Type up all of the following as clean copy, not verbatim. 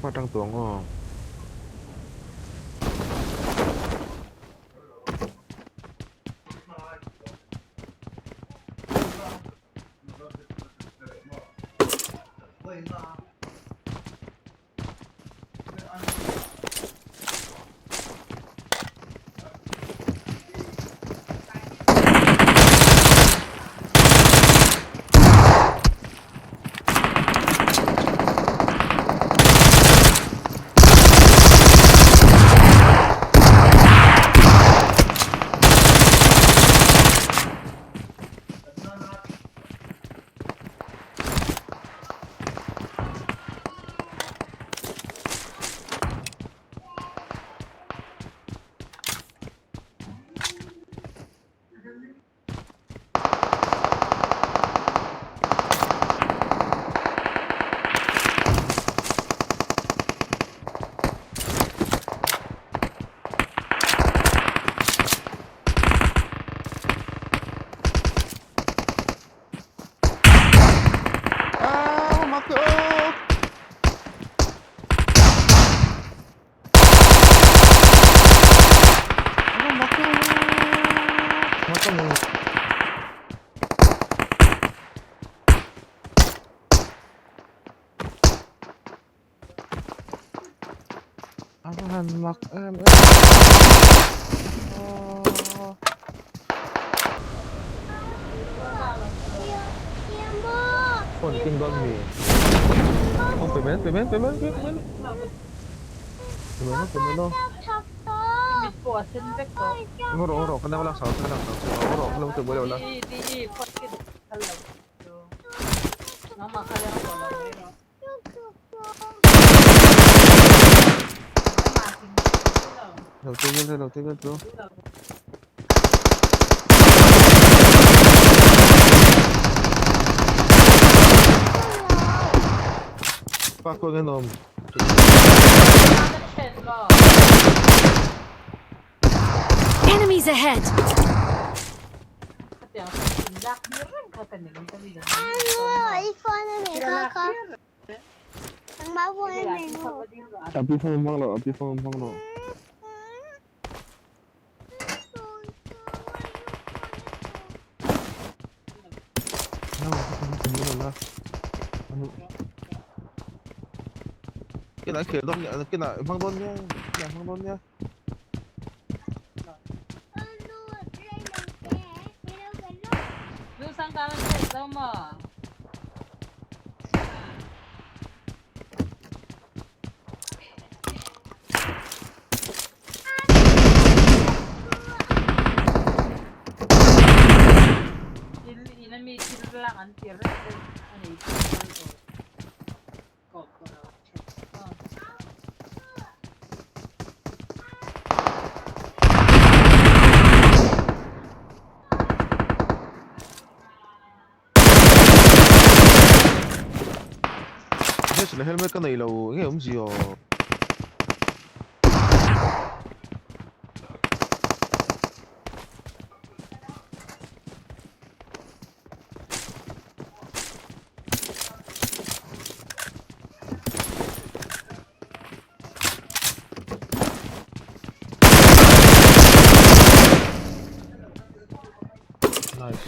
Alpha tang tawh ang aw. Ah, masuk. Ah, masuk. Masuk. A va han mak em em aw. Phone kin dawn mi? Awm pe mai pe mai pe mai pe mai pe mai pe mai lo. Ngaw rawh ngaw rawh ka nau lak sak ka lak sak che ngaw rawh ka lo ti buai lo la. Lo ti vel lo ti vel chu. Pa ko nge nom. Enemies ahead! A pi phone hmang lo, a pi phone hmang lo. Cái này khều đông nhỉ, cái này hmang dawn nia, cái này hmang dawn nia. Helmet ka nei lo nge awm zia aw. Nice.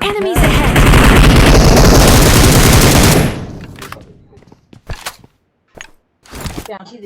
Enemies ahead! Tiang khi